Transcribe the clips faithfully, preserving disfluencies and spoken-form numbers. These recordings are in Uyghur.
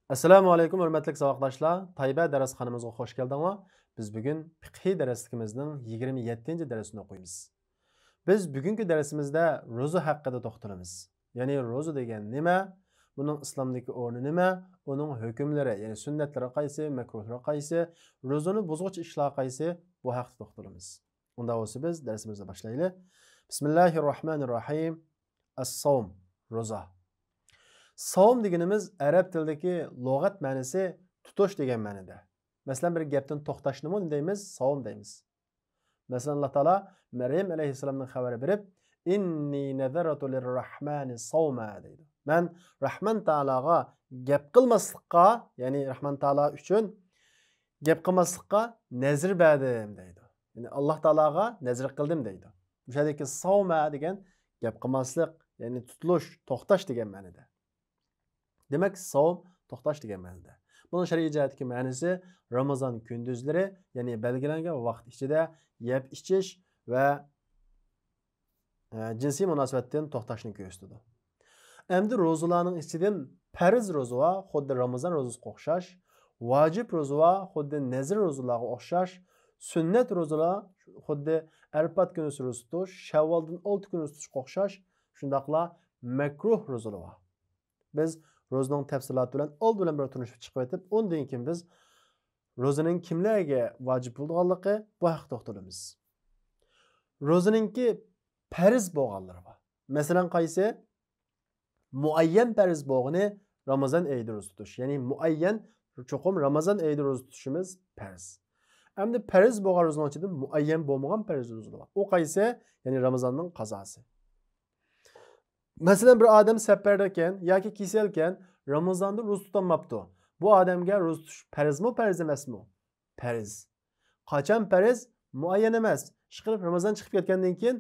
ئەسسالامۇ ئەلەيكۇم، ھۆرمەتلىك ساۋاقداشلار. تايبە دەرسخانىمىزغا خوش كەلدىڭلار. بىز بۈگۈن پىقھىي دەرسلىكىمىزنىڭ يىگىرمە يەتتىنچى دەرسىنى ئوقۇيمىز. بىز بۈگۈنكى دەرسىمىزدە روزا ھەققىدە توختىلىمىز. يەنى روزا دېگەن نېمە؟ بۇنىڭ ئىسلامدىكى ئورنى نېمە؟ ئۇنىڭ ھۆكۈملىرى، يەنى سۈننەتلىرى قايسى، مەكرۇھلىرى قايسى، روزىنى بۇزغۇچ ئىشلار قايسى، بۇ ھەقتە توختىلىمىز. ئۇنداق بولسا بىز دەرسىمىزنى باشلايلى. بىسمىللاھىررەھمانىررەھىم. ئەس-ساۋم، روزا. ساۋم دېگىنىمىز ئەرەب تىلىدىكى لۇغەت مەنىسى تۇتۇش دېگەن مەنىدە. مەسىلەن، بىر گەپتىن توختاشنىمۇ نېمە دەيمىز؟ ساۋم دەيمىز. مەسىلەن، ئاللا تائالا مەريەم ئەلەيھىسسالامدىن خەۋەر بېرىپ، «ئىننى نەزەرتۇ لىررەھمانى ساۋما» دەيدۇ. مەن رەھمان تائالاغا گەپ قىلماسلىققا، يەنى رەھمان تائالا ئۈچۈن گەپ قىلماسلىققا نەزىر بەردىم دەيدۇ. يەنى ئاللا تائالاغا نەزىر قىلدىم دەيدۇ. مۇشۇ يەردىكى ساۋما دېگەن گەپ قىلماسلىق، يەنى تۇتۇلۇش، توختاش دېگەن مەنىدە. دېمەك، ساۋم توختاش دېگەن مەنىدە. بۇنىڭ شەرئىي جەھەتتىكى مەنىسى رامىزان كۈندۈزلىرى، يەنى بەلگىلەنگەن ۋاقىت ئىچىدە يەپ ئىچىش ۋە، ئە، جىنسىي مۇناسىۋەتتىن توختاشنى كۆرسىتىدۇ. ئەمدى روزىلارنىڭ ئىچىدىن پەرز روزا بار، خۇددى رامىزان روزىسىغا ئوخشاش، ۋاجىپ روزا بار، خۇددى نەزىر روزىلارغا ئوخشاش، سۈننەت روزىلار، خۇددى ئەرپات كۈنىسى روزا تۇتۇش، شەۋۋالدىن ئالتە كۈن روزا تۇتۇشقا ئوخشاش، شۇنداقلا مەكرۇھ روزىلار بار. بىز روزىنىڭ تەپسىلاتى بىلەن ئالدى بىلەن بىر تونۇشۇپ چىقىۋېتىپ، ئۇندىن كېيىن بىز روزىنىڭ كىملەرگە ۋاجىپ بولىدىغانلىقى، بۇ ھەقتە توختىلىمىز. روزىنىڭكى پەرز بولغانلىرى بار. مەسىلەن، قايسى؟ مۇئەييەن پەرز بولغىنى رامىزان ئېيىدا روزا تۇتۇش. يەنى مۇئەييەن، چوقۇم رامىزان ئېيىدا روزا تۇتۇشىمىز پەرز. ئەمدى پەرز بولغان روزىنىڭ ئىچىدىن مۇئەييەن بولمىغان پەرز روزىلار بار. ئۇ قايسى؟ يەنى رامىزاننىڭ قازاسى. مەسىلەن، بىر ئادەم سەپەردىكەن ياكى كېسەلكەن، رامىزاندا روزا تۇتالماپتۇ. بۇ ئادەمگە روزا تۇتۇش پەرزمۇ، پەرز ئەمەسمۇ؟ پەرز. قاچان پەرز؟ مۇئەييەن ئەمەس. ئىشقىلىپ، رامىزان چىقىپ كەتكەندىن كېيىن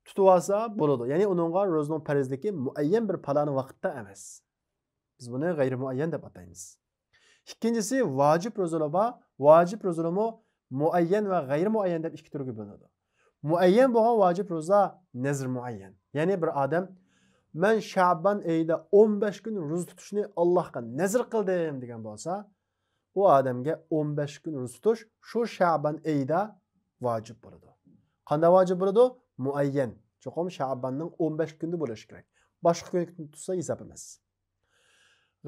تۇتۇۋالسا بولىدۇ. يەنى ئۇنىڭغا روزىنىڭ پەرزلىكى مۇئەييەن بىر پالانى ۋاقىتتا ئەمەس. بىز بۇنى غەيرىي مۇئەييەن دەپ ئاتايمىز. ئىككىنچىسى، ۋاجىپ روزىلار بار. ۋاجىپ روزىلارمۇ مۇئەييەن ۋە غەيرىي مۇئەييەن دەپ ئىككى تۈرگە بۆلۈنىدۇ. مۇئەييەن بولغان ۋاجىپ روزا نەزر مۇئەييەن. يەنى بىر ئادەم، «مەن شەبان ئېيىدا ئون بەش كۈن روزا تۇتۇشنى ئاللاھقا نەزر قىلدىم» دېگەن بولسا، ئۇ ئادەمگە ئون بەش كۈن روزا تۇتۇش شۇ شەبان ئېيىدا ۋاجىپ بولىدۇ. قانداق ۋاجىپ بولىدۇ؟ مۇئەييەن. چوقۇم شەباننىڭ ئون بەش كۈنىدە بولۇشى كېرەك. باشقا كۈنى تۇتسا ھېساب ئەمەس.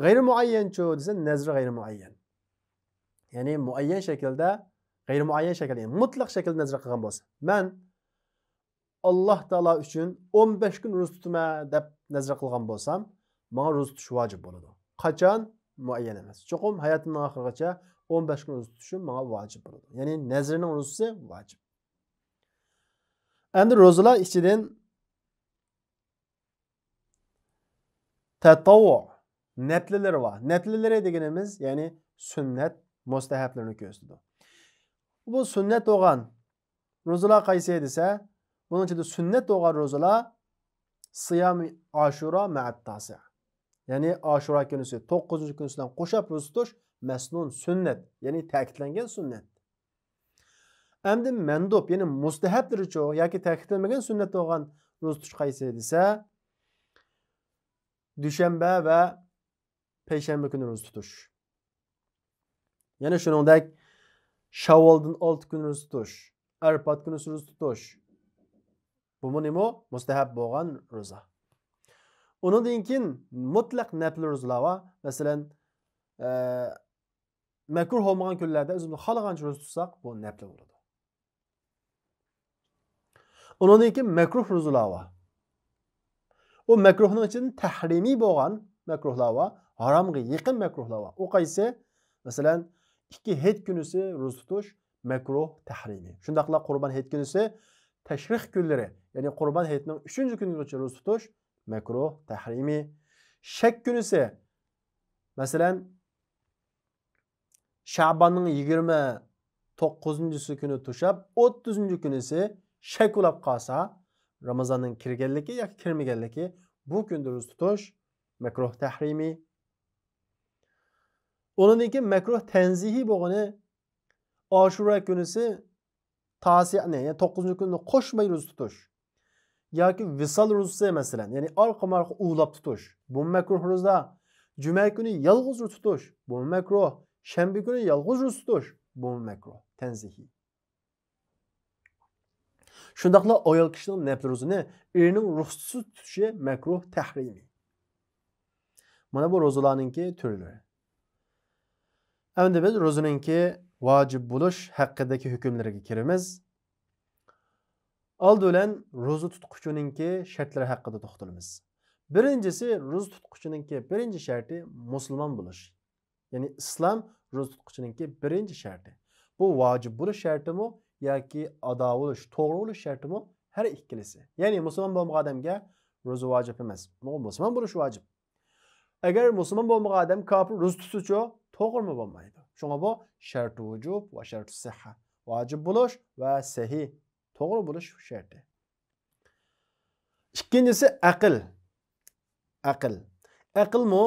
غەيرىي مۇئەييەنچۇ دېسە، نەزر غەيرىي مۇئەييەن. يەنى مۇئەييەن شەكىلدە، غەيرىي مۇئەييەن شەكىلدە، يەنى مۇتلەق شەكىلدە نەزر قىلغان بولسا، مەن ئاللا تائالا ئۈچۈن ئون بەش كۈن روزا تۇتىمەن دەپ نەزر قىلغان بولسام، ماڭا روزا تۇتۇش ۋاجىپ بولىدۇ. قاچان؟ مۇئەييەن ئەمەس. چوقۇم ھاياتىمنىڭ ئاخىرىغىچە ئون بەش كۈن روزا تۇتۇشۇم ماڭا ۋاجىپ بولىدۇ. يەنى نەزرنىڭ روزىسى ۋاجىپ. ئەمدى روزىلار ئىچىدىن تەتەۋۋۇ، نەپلىلىرى بار. نەپلىلىرى دېگىنىمىز، يەنى سۈننەت، مۇستەھەبلىرىنى كۆرسىتىدۇ. بۇ سۈننەت بولغان روزىلار قايسى دېسە، بۇنىڭ ئىچىدە سۈننەت بولغان روزىلار سىيامى ئاشۇرا مەئەت تاسىئ. يەنى ئاشۇرا كۈنىسى، توققۇزىنچى كۈنىسى بىلەن قوشاپ روزا تۇتۇش مەسنۇن، سۈننەت، يەنى تەكىتلەنگەن سۈننەت. ئەمدى مەندۇب، يەنى مۇستەھەبلىرىچۇ ياكى تەكىتلەنمىگەن سۈننەت بولغان روزا تۇتۇش قايسى دېسە، دۈشەنبە ۋە پەيشەنبە كۈنى روزا تۇتۇش. يەنە شۇنىڭدەك شاۋۋالدىن ئالتە كۈن روزا تۇتۇش، ئەرپات كۈنى روزا تۇتۇش. بۇمۇ نېمە؟ مۇستەھەب بولغان روزا. ئۇنىڭدىن كېيىن مۇتلەق نەپلى روزىلار بار. مەسىلەن، ئە، مەكرۇھ بولمىغان كۈنلەردە ئۆزىمىز خالىغانچە روزا تۇتساق، بۇ نەپلى بولىدۇ. ئۇنىڭدىن كېيىن مەكرۇھ روزىلار بار. ئۇ مەكرۇھنىڭ ئىچىدىن تەھرىمىي بولغان مەكرۇھلار بار، ھارامغا يېقىن مەكرۇھلار بار. ئۇ قايسى؟ مەسىلەن، ئىككى ھېيت كۈنىسى روزا تۇتۇش مەكرۇھ تەھرىمىي. شۇنداقلا قۇربان ھېيت كۈنىسى تەشرىق كۈنلىرى، يەنى قۇربان ھېيتنىڭ ئۈچىنچى كۈنىگىچە روزا تۇتۇش مەكرۇھ تەھرىمىي. شەك كۈنىسى، مەسىلەن، شەباننىڭ يىگىرمە توققۇزىنچىسى كۈنى توشاپ، ئوتتۇزىنچى كۈنىسى شەك بولاپ قالسا، رامىزاننىڭ كىرگەنلىكى ياكى كىرمىگەنلىكى، بۇ كۈندە روزا تۇتۇش مەكرۇھ تەھرىمىي. ئۇنىڭدىن كېيىن مەكرۇھ تەنزىھىي بولغىنى، ئاشۇرا كۈنىسى تاسىئنى، يەنى توققۇزىنچى كۈننى قوشماي روزا تۇتۇش. ياكى ۋىسال روزىسى، مەسىلەن، يەنى ئارقىمۇ ئارقا ئۇۋىلاپ تۇتۇش. بۇ مەكرۇھ روزا. جۈمە كۈنى يالغۇز روزا تۇتۇش، بۇمۇ مەكرۇھ. شەنبە كۈنى يالغۇز روزا تۇتۇش، بۇمۇ مەكرۇھ. تەنزىھىي. شۇنداقلا ئايال كىشىنىڭ نەپلى روزىنى ئېرىنىڭ رۇخسىتىسىز تۇتۇشى مەكرۇھ تەھرىمىي. مانا بۇ روزىلارنىڭكى تۈرلىرى. ئەمدى بىز روزىنىڭكى ۋاجىپ بولۇش ھەققىدىكى ھۆكۈملىرىگە كىرىمىز. ئالدى بىلەن روزا تۇتقۇچىنىڭكى شەرتلىرى ھەققىدە توختىلىمىز. بىرىنچىسى، روزا تۇتقۇچىنىڭكى بىرىنچى شەرتى مۇسۇلمان بولۇش. يەنى ئىسلام روزا تۇتقۇچىنىڭكى بىرىنچى شەرتى. بۇ ۋاجىپ بولۇش شەرتىمۇ ياكى ئادا بولۇش، توغرا بولۇش شەرتىمۇ؟ ھەر ئىككىلىسى. يەنى مۇسۇلمان بولمىغان ئادەمگە روزا ۋاجىپ ئەمەس. مۇسۇلمان بولۇش ۋاجىپ. ئەگەر مۇسۇلمان بولمىغان ئادەم كاپىر روزا تۇتسىچۇ، توغرىمۇ بولمايدۇ. شۇڭا بۇ شەرتۇ ۋۇجۇب ۋە شەرتۇ سىھھە. ۋاجىپ بولۇش ۋە سەھىھ، توغرا بولۇش شەرتى. ئىككىنچىسى ئەقىل. ئەقىل. ئەقىلمۇ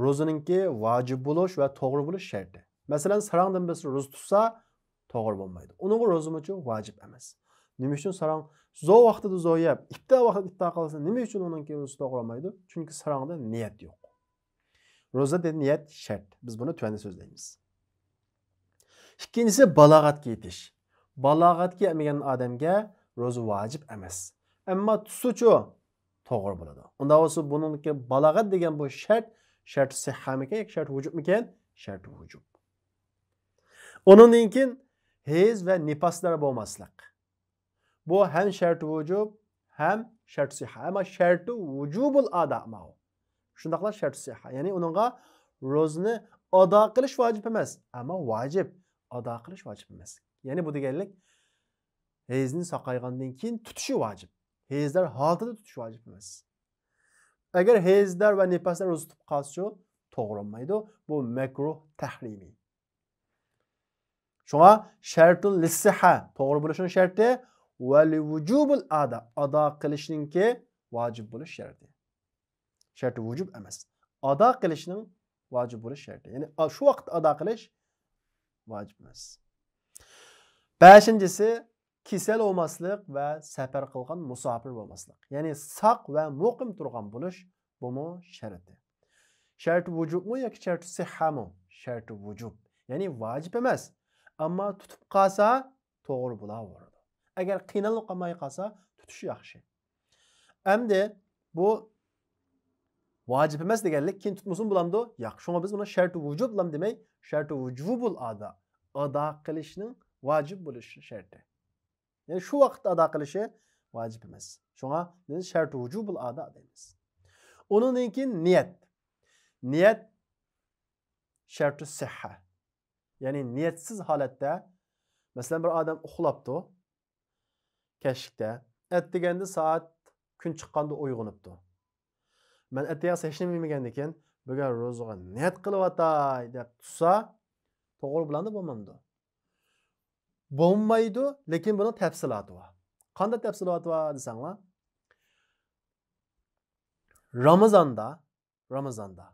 روزىنىڭكى ۋاجىپ بولۇش ۋە توغرا بولۇش شەرتى. مەسىلەن، ساراڭدىن بىرسى روزا تۇتسا، توغرا بولمايدۇ. ئۇنىڭغا روزىمۇچۇ ۋاجىپ ئەمەس. نېمە ئۈچۈن؟ ساراڭ زور ۋاقتىدا زور يەپ، ئىپتار ۋاقتىدا ئىپتار قىلسا، نېمە ئۈچۈن ئۇنىڭكى روزىسى توغرا بولمايدۇ؟ چۈنكى ساراڭدا نىيەت يوق. روزىدا نىيەت شەرت. بىز بۇنى تۆۋەندە سۆزلەيمىز. ئىككىنچىسى بالاغەتكە يېتىش. بالاغەتكە يەتمىگەن ئادەمگە روزا ۋاجىپ ئەمەس. ئەمما تۇتسىچۇ، توغرا بولىدۇ. ئۇنداق بولسا بۇنىڭدىكى بالاغەت دېگەن بۇ شەرت، شەرتۇ سىھھەمىكەن ياكى شەرتۇ ۋۇجۇبمىكەن؟ شەرتۇ ۋۇجۇب. ئۇنىڭدىن كېيىن ھەيز ۋە نىپاسلار بولماسلىق. بۇ ھەم شەرتۇ ۋۇجۇب، ھەم شەرتۇ سىھھە. ئەمما شەرتۇ ۋۇجۇبۇل ئادا ماۋۇ. شۇنداقلا شەرتۇ سىھھە. يەنى ئۇنىڭغا روزىنى ئادا قىلىش ۋاجىپ ئەمەس، ئەمما ۋاجىپ. ئادا قىلىش ۋاجىپ ئەمەس. يەنى بۇ دېگەنلىك، ھەيزنى ساقايغاندىن كېيىن تۇتۇشى ۋاجىپ. ھەيزدار ھالىتىدە تۇتۇش ۋاجىپ ئەمەس. ئەگەر ھەيزدار ۋە نىپاسلار روزا تۇتۇپ قالسىچۇ، توغرا بولمايدۇ. بۇ مەكرۇھ تەھرىمىي. شۇڭا شەرتۇن لىسسىھە، توغرا بولۇشنىڭ شەرتى، ۋە لىۋۇجۇبۇل ئادا، ئادا قىلىشنىڭكى ۋاجىپ بولۇش شەرتى. شەرتى ۋۇجۇب ئەمەس. ئادا قىلىشنىڭ ۋاجىپ بولۇش شەرتى. يەنى ئا-، شۇ ۋاقىتتا ئادا قىلىش ۋاجىپ ئەمەس. بەشىنچىسى، كېسەل بولماسلىق ۋە سەپەر قىلغان مۇساپىر بولماسلىق. يەنى ساق ۋە مۇقىم تۇرغان بولۇش، بۇمۇ شەرتى. شەرتى ۋۇجۇبمۇ ياكى شەرتى سىھھەمۇ؟ شەرتى ۋۇجۇب. يەنى ۋاجىپ ئەمەس. ئەمما تۇتۇپ قالسا، توغرا بولاۋېرىدۇ. ئەگەر قىينىلىپ قالماي قالسا، تۇتۇشى ياخشى. ئەمدى بۇ ۋاجىپ ئەمەس دېگەنلىك، كېيىن تۇتمىسىمۇ بولامدۇ؟ ياق. شۇڭا بىز بۇنى شەرتى ۋۇجۇبلام دېمەي، شەرتى ۋۇجۇبۇل ئادا، ئادا قىلىشنىڭ ۋاجىپ بولۇش شەرتى. يەنى شۇ ۋاقىتتا ئادا قىلىشى ۋاجىپ ئەمەس. شۇڭا بىز شەرتى ۋۇجۇبۇل ئادا دەيمىز. ئۇنىڭدىن كېيىن نىيەت. نىيەت شەرتى سىھھە. يەنى نىيەتسىز ھالەتتە، مەسىلەن، بىر ئادەم ئۇخلاپتۇ، كەچلىكتە. ئەتىگەندە سائەت كۈن چىققاندا ئويغىنىپتۇ. مەن ئەتىگەن ھېچنېمە يېمىگەندىكىن، بۈگۈن روزىغا نىيەت قىلىۋاتاي دەپ تۇتسا، توغرا بولامدۇ، بولمامدۇ؟ بولمايدۇ، لېكىن بۇنىڭ تەپسىلاتى بار. قانداق تەپسىلاتى بار دېسەڭلار، رامىزاندا، رامىزاندا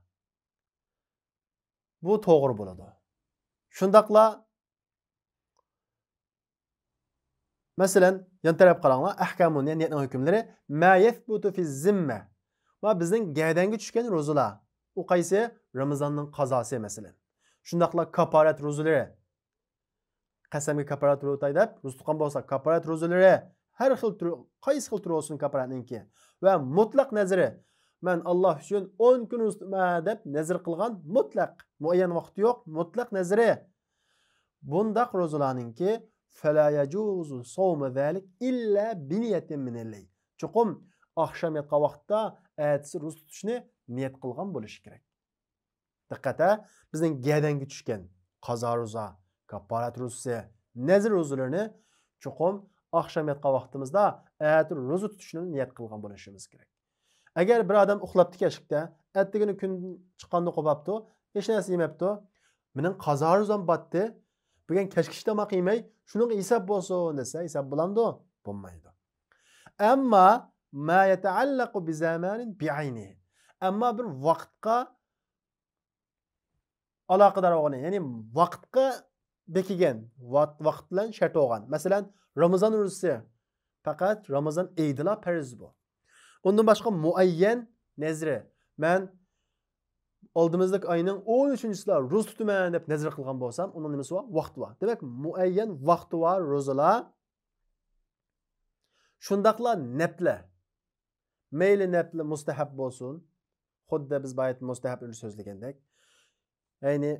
بۇ توغرا بولىدۇ. شۇنداقلا، مەسىلەن، يان تەرەپ قاراڭلار، ئەھكامۇ نىيەت، نىيەتنىڭ ھۆكۈملىرى، ما يەسبۇتۇ فى زىممە. ما بىزنىڭ گەدەنگە چۈشكەن روزىلار. ئۇ قايسى؟ رامىزاننىڭ قازاسى، مەسىلەن. شۇنداقلا كاپپارەت روزىلىرى. قەسەمگە كاپپارەت روزا تۇتاي دەپ روزا تۇتقان بولسا، كاپپارەت روزىلىرى، ھەر خىل تۈرى، قايسى خىل تۈرى بولسۇن كاپپارەتنىڭكى. ۋە مۇتلەق نەزىرى، مەن ئاللا ئۈچۈن ئون كۈن روزا تۇتىمەن دەپ نەزىر قىلغان مۇتلەق، مۇئەييەن ۋاقتى يوق، مۇتلەق نەزىرى. بۇنداق روزىلارنىڭكى، فلا يجوز صوم ذلك إلا بنية من الليل. چوقۇم ئاخشام ياتقان ۋاقىتتا ئەتىسى روزا تۇتۇشنى نىيەت قىلغان بولۇشى كېرەك. دىققەت ھە، بىزنىڭ گەدەنگە چۈشكەن قازا روزا، كاپپارەت روزىسى، نەزىر روزىلىرىنى چوقۇم ئاخشام ياتقان ۋاقتىمىزدا ئەتە روزا تۇتۇشنى نىيەت قىلغان بولۇشىمىز كېرەك. ئەگەر بىر ئادەم ئۇخلاپتۇ كەچلىكتە، ئەتىگىنى كۈن چىققاندا قوپاپتۇ، ھېچ نەرسە يېمەپتۇ، مېنىڭ قازا روزام باتتى، بۈگۈن كەچكىچە تاماق يېمەي، شۇنىڭغا ھېساب بولسۇن دېسە، ھېساب بولامدۇ؟ بولمايدۇ. ئەمما ما يتعلق بزمان بعينه. ئەمما بىر ۋاقىتقا ئالاقىدار بولغىنى، يەنى ۋاقىتقا بېكىگەن، ۋاقىت، ۋاقىت بىلەن شەرت بولغان. مەسىلەن، رامىزان روزىسى پەقەت رامىزان ئېيىدىلا پەرز بۇ. ئۇندىن باشقا مۇئەييەن نەزرى، مەن ئالدىمىزدىكى ئاينىڭ ئون ئۈچىنچىسىلا روزا تۇتىمەن دەپ نەزەر قىلغان بولسام، ئۇنىڭ نېمىسى بار؟ ۋاقتى بار. دېمەك، مۇئەييەن ۋاقتى بار روزىلار. شۇنداقلا نەپلە. مەيلى نەپلە مۇستەھەب بولسۇن. خۇددى بىز بايىتى مۇستەھەبلىرىنى سۆزلىگەندەك. يەنى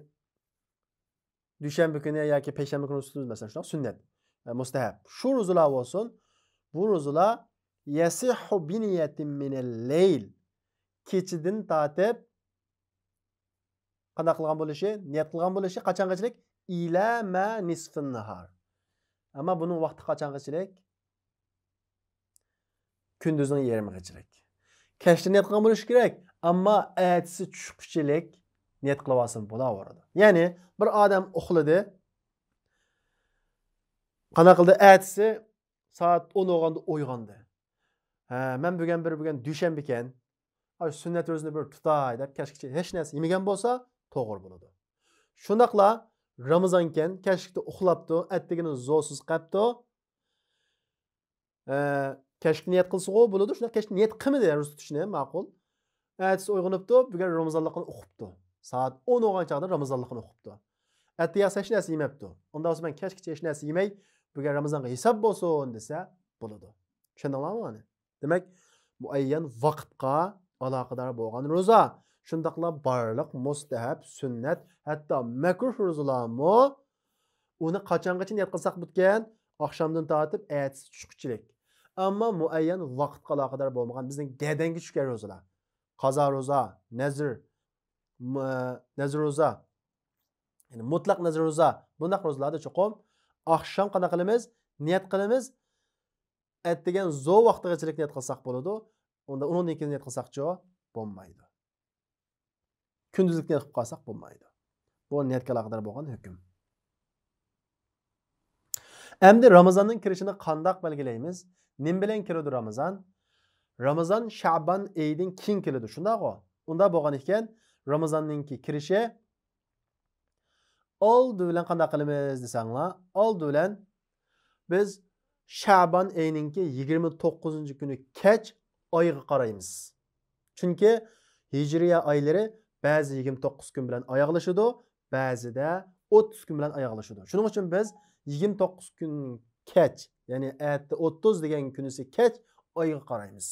دۈشەنبە كۈنى ياكى پەيشەنبە كۈنى روزا تۇتىمىز، مەسىلەن، شۇنداق سۈننەت، ئە، مۇستەھەب. شۇ روزىلار بولسۇن، بۇ روزىلار يەسىھھۇ بىنىيەتىن مىنەل لەيل، كېچىدىن تارتىپ قانداق قىلغان بولۇشى، نىيەت قىلغان بولۇشى قاچانغىچىلىك؟ ئىلە ما نىسفىن ناھار. ئەمما بۇنىڭ ۋاقتى قاچانغىچىلىك؟ كۈندۈزنىڭ يېرىمىغىچىلىك. كەچتە نىيەت قىلغان بولۇشى كېرەك، ئەمما ئەتىسى چۈشكىچىلىك نىيەت قىلىۋالسىمۇ بولاۋېرىدۇ. يەنى بىر ئادەم ئۇخلىدى، قانداق قىلدى؟ ئەتىسى سائەت ئون بولغاندا ئويغاندى. ھە، مەن بۈگۈن بىر، بۈگۈن دۈشەنبىكەن، ئاي، سۈننەت روزىنى بىر تۇتاي دەپ كەچكىچە ھېچ نەرسە يېمىگەن بولسا توغرا بولىدۇ. شۇنداقلا رامىزانكەن، كەچلىكتە ئۇخلاپتۇ، ئەتىگىنى زورسىز قاپتۇ. ئە، كەچكە نىيەت قىلسىغۇ بولىدۇ، شۇنداق كەچتە نىيەت قىلمىدى روزا تۇتۇشنى، ماقۇل. ئەتىسى ئويغىنىپتۇ، بۈگۈن رامىزانلىقىنى ئۇقۇپتۇ. سائەت ئون بولغان چاغدا رامىزانلىقىنى ئۇقۇپتۇ. ئەتىگەن ھېچ نەرسە يېمەپتۇ. ئۇنداق بولسا مەن كەچكىچە ھېچ نەرسە يېمەي، بۈگۈن رامىزانغا ھېساب بولسۇن دېسە بولىدۇ. چۈشەندىڭلارمۇ مانا؟ دېمەك، مۇئەييەن ۋاقىتقا ئالاقىدار بولغان روزا، شۇنداقلا بارلىق مۇستەھەب، سۈننەت، ھەتتا مەكرۇھ روزىلارمۇ ئۇنى قاچانغىچە نىيەت قىلساق بوپتىكەن؟ ئاخشامدىن تارتىپ ئەتىسى چۈشكىچىلىك. ئەمما مۇئەييەن ۋاقىتقا ئالاقىدار بولمىغان بىزنىڭ گەدەنگە چۈشكەن روزىلار. قازا روزا، نەزر، م-، نەزر روزا، يەنى مۇتلەق نەزر روزا، بۇنداق روزىلاردا چوقۇم ئاخشام قانداق قىلىمىز؟ نىيەت قىلىمىز. ئەتىگەن زور ۋاقتىغىچىلىك نىيەت قىلساق بولىدۇ. ئۇندا ئۇنىڭدىن كېيىن نىيەت قىلساقچۇ؟ بولمايدۇ. كۈندۈزلۈك نىيەت قىلىپ قالساق بولمايدۇ. بۇ نىيەتكە ئالاقىدار بولغان ھۆكۈم. ئەمدى رامىزاننىڭ كىرىشىنى قانداق بەلگىلەيمىز؟ نېمە بىلەن كىرىدۇ رامىزان؟ رامىزان شەبان ئېيىدىن كېيىن كېلىدۇ، شۇنداقغۇ؟ ئۇنداق بولغان ئىكەن، رامىزاننىڭكى كىرىشى ئالدى بىلەن قانداق قىلىمىز دېسەڭلار، ئالدى بىلەن بىز شەبان ئېيىنىڭكى يىگىرمە توققۇزىنچى كۈنى كەچ ئايغا قارايمىز. چۈنكى ھىجرىيە ئايلىرى بەزى يىگىرمە توققۇز كۈن بىلەن ئاياغلىشىدۇ، بەزىدە ئوتتۇز كۈن بىلەن ئاياغلىشىدۇ. شۇنىڭ ئۈچۈن بىز يىگىرمە توققۇز كۈن كەچ، يەنى ئەتە ئوتتۇز دېگەن كۈنىسى كەچ ئايغا قارايمىز.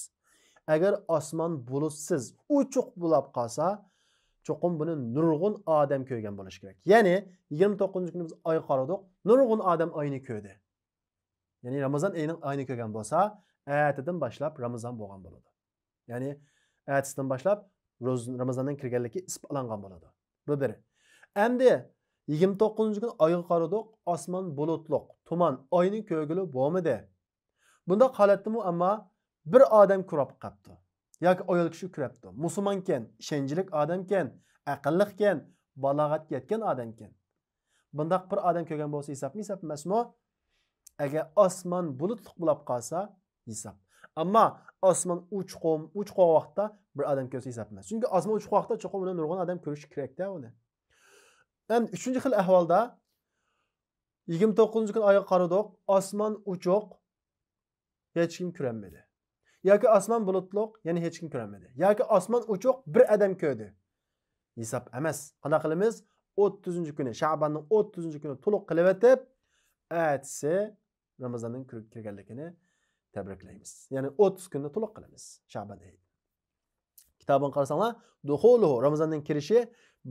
ئەگەر ئاسمان بۇلۇتسىز، ئوچۇق بولاپ قالسا، چوقۇم بۇنى نۇرغۇن ئادەم كۆرگەن بولۇشى كېرەك. يەنى يىگىرمە توققۇزىنچى كۈنى بىز ئايغا قارىدۇق، نۇرغۇن ئادەم ئاينى كۆردى. يەنى رامىزان ئېيىنىڭ ئاينى كۆرگەن بولسا، ئەتىدىن باشلاپ رامىزان بولغان بولىدۇ. يەنى ئەتىسىدىن باشلاپ روز-، رامىزاننىڭ كىرگەنلىكى ئىسپاتلانغان بولىدۇ. بۇ بىر. ئەمدى يىگىرمە توققۇزىنچى كۈنى ئايغا قارىدۇق، ئاسمان بۇلۇتلۇق، تۇمان، ئاينى كۆرگىلى بولمىدى. بۇنداق ھالەتتىمۇ ئەمما بىر ئادەم كۆرۈپ قاپتۇ. ياكى ئايال كىشى كۆرۈپتۇ. مۇسۇلمانكەن، ئىشەنچلىك ئادەمكەن، ئەقىللىقكەن، بالاغەتكە يەتكەن ئادەمكەن. بۇنداق بىر ئادەم كۆرگەن بولسا ھېسابمۇ ھېساب ئەمەسمۇ؟ ئەگەر ئاسمان بۇلۇتلۇق بولاپ قالسا ھېساب. ئەمما ئاسمان ئوچۇق، ئوچۇق بولغان ۋاقىتتا بىر ئادەم كۆرسە ھېساب ئەمەس. چۈنكى ئاسمان ئوچۇق ۋاقىتتا چوقۇم ئۇنى نۇرغۇن ئادەم كۆرۈشى كېرەكتە ئۇنى. ئەمدى ئۈچىنچى خىل ئەھۋالدا يىگىرمە توققۇزىنچى كۈنى ئايغا قارىدۇق، ئاسمان ئوچۇق، ھېچكىم كۆرەلمىدى. ياكى ئاسمان بۇلۇتلۇق، يەنە ھېچكىم كۆرەلمىدى. ياكى ئاسمان ئوچۇق، بىر ئادەم كۆردى. ھېساب ئەمەس. قانداق قىلىمىز؟ ئوتتۇزىنچى كۈنى، شەباننىڭ ئوتتۇزىنچى كۈنى تولۇق قىلىۋېتىپ، ئەتىسى رامىزاننىڭ كىر-، كىرگەنلىكىنى تەبرىكلەيمىز. يەنى ئوتتۇز كۈننى تولۇق قىلىمىز شەبان ئېيى. كىتابىنى قارىساڭلار، دۇخۇلۇھۇ، رامىزاننىڭ كىرىشى،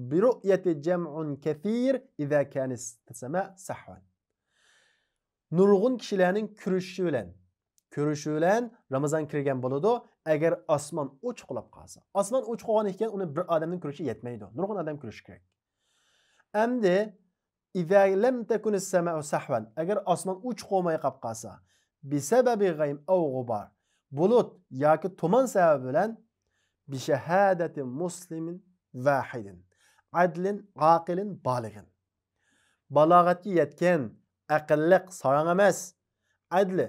بىرۇئيەتى جەمئۇن كەسىر ئىزا كانەس سەما سەھۋەن. نۇرغۇن كىشىلەرنىڭ كۆرۈشى بىلەن، كۆرۈشى بىلەن رامىزان كىرگەن بولىدۇ، ئەگەر ئاسمان ئوچۇق بولاپ قالسا. ئاسمان ئوچۇق بولغان ئىكەن، ئۇنى بىر ئادەمنىڭ كۆرۈشى يەتمەيدۇ. نۇرغۇن ئادەم كۆرۈشى كېرەك. ئەمدى، ئىزا لەم تەكۇنىس سەماء سەھۋەن، ئەگەر ئاسمان ئوچۇق بولماي قاپ قالسا، بىسەبەبى غەيم ئەۋ غۇبار، بۇلۇت ياكى تۇمان سەۋەبى بىلەن، بىشەھادەتى مۇسلىمىن ۋاھىدىن، ئەدلىن ئاقىلىن بالىغىن. بالاغەتكە يەتكەن، ئەقىللىق، ساراڭ ئەمەس، ئەدلى،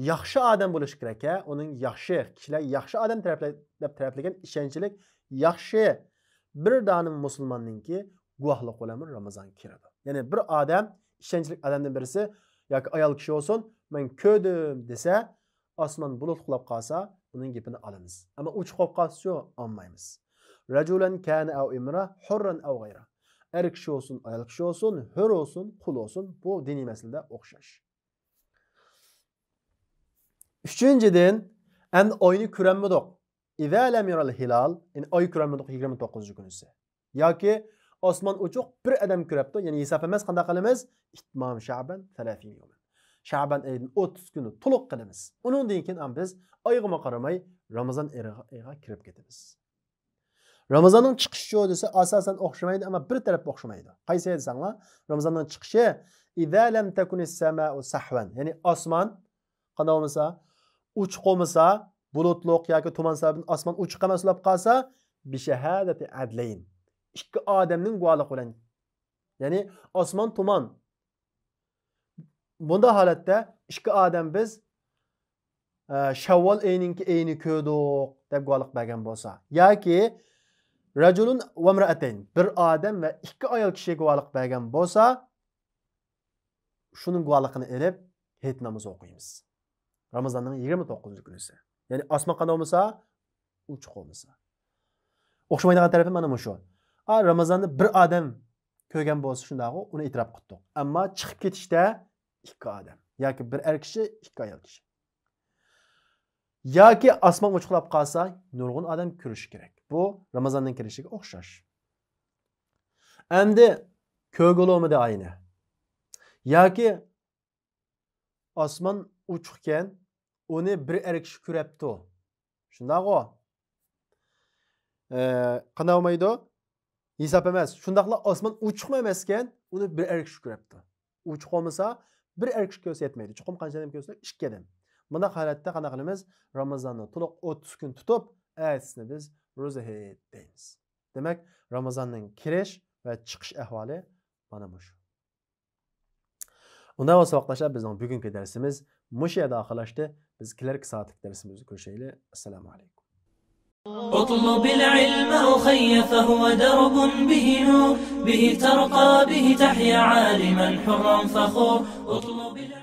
ياخشى ئادەم بولۇشى كېرەك، ھە؟ ئۇنىڭ ياخشى، كىشىلەر ياخشى ئادەم تەرەپلە-، دەپ تەرەپلىگەن ئىشەنچلىك، ياخشى بىر دانە مۇسۇلماننىڭكى گۇۋاھلىقى بىلەن رامىزان كىرىدۇ. يەنى بىر ئادەم، ئىشەنچلىك ئادەمدىن بىرسى ياكى ئايال كىشى بولسۇن، مەن كۆردۈم دېسە، ئاسمان بۇلۇت قوپلاپ قالسا، ئۇنىڭ گېپىنى ئالىمىز. ئەمما ئوچۇق بولۇپ قالسىچۇ، ئالمايمىز. رجلا كان أو امرأة، حرا أو غيره. ئەر كىشى بولسۇن، ئايال كىشى بولسۇن، ھۆر بولسۇن، قۇل بولسۇن، بۇ دىنىي مەسىلىدە ئوخشاش. ئۈچىنچىدىن، ئەمدى ئاينى كۆرەلمىدۇق. إذا لم ير الهلال، يەنى ئاي كۆرەلمىدۇق يىگىرمە توققۇزىنچى كۈنىسى. ياكى ئاسمان ئوچۇق، بىر ئادەم كۆرەپتۇ، يەنى ھېساب ئەمەس، قانداق قىلىمىز؟ إتمام شعبان ثلاثين يوما. شەبەن ئېيىدىن ئوتتۇز كۈننى تولۇق قىلىمىز. ئۇنىڭدىن كېيىن ئەمما بىز ئايغىمۇ قارىماي رامىزان ئېيىغا، ئېيىغا كىرىپ كېتىمىز. رامىزاننىڭ چىقىشىچۇ دېسە، ئاساسەن ئوخشىمايدۇ، ئەمما بىر تەرەپ ئوخشىمايدۇ. قايسى دېسەڭلار، رامىزاننىڭ چىقىشى، إذا لم تكن السماء صحوا، يەنى ئاسمان قانداق بولمىسا، ئوچۇق بولمىسا، بۇلۇتلۇق ياكى تۇمان سەۋەبىدىن ئاسمان ئوچۇق ئەمەس بولۇپ قالسا، بشهادة عدلين، ئىككى ئادەمنىڭ گۇۋاھلىقى بىلەن، يەنى ئاسمان تۇمان، بۇنداق ھالەتتە ئىككى ئادەم بىز، ئە، شەۋۋال ئېيىنىڭكى ئېيىنى كۆردۇق دەپ گۇۋاھلىق بەرگەن بولسا، ياكى رجل وامرأتين، بىر ئادەم ۋە ئىككى ئايال كىشى گۇۋاھلىق بەرگەن بولسا، شۇنىڭ گۇۋاھلىقىنى ئېلىپ ھېيت نامىزى ئوقۇيمىز. رامىزاننىڭ يىگىرمە توققۇزىنچى كۈنىسى. يەنى ئاسمان قانداق بولمىسا، ئوچۇق بولمىسا. ئوخشىمايدىغان تەرىپى مانا مۇشۇ. ئا، رامىزاننى بىر ئادەم كۆرگەن بولسا شۇنداقغۇ، ئۇنى ئېتىراپ قىلدۇق. ئەمما چىقىپ كېتىشتە ئىككى ئادەم. ياكى بىر ئەر كىشى، ئىككى ئايال كىشى. ياكى ئاسمان ئوچۇقلاپ قالسا، نۇرغۇن ئادەم كۆرۈشى كېرەك. بۇ رامىزاننىڭ كىرىشىگە ئوخشاش. ئەمدى كۆرگىلى بولمىدى ئاينى. ياكى ئاسمان ئوچۇقكەن، ئۇنى بىر ئەر كىشى كۆرەپتۇ. شۇنداقغۇ؟ ئە، قانداق بولمايدۇ؟ ھېساب ئەمەس. شۇنداقلا ئاسمان ئوچۇقمۇ ئەمەسكەن، ئۇنى بىر ئەر كىشى كۆرەپتۇ. ئوچۇق بولمىسا، بىر ئەر كىشى كۆرسە يەتمەيدۇ. چوقۇم قانچە ئادەم كۆرسە، ئىككى ئادەم. بۇنداق ھالەتتە قانداق قىلىمىز؟ رامىزاننى تولۇق ئوتتۇز كۈن تۇتۇپ، ئەتىسىنى بىز روزا ھېيت دەيمىز. دېمەك، رامىزاننىڭ كىرىش ۋە چىقىش ئەھۋالى مانا مۇشۇ. ئۇنداق بولسا، ۋاقىتداشلار، بىزنىڭ بۈگۈنكى دەرسىمىز مۇشۇ يەردە ئاخىرلاشتى. بىز كېلەركى سائەتلىك دەرسىمىزدە كۆرۈشەيلى. ئەسسالامۇ ئەلەيكۇم. اطلب العلم أخي فهو درب به نور، به ترقى به تحيا عالما حرا فخور. اطلب العلم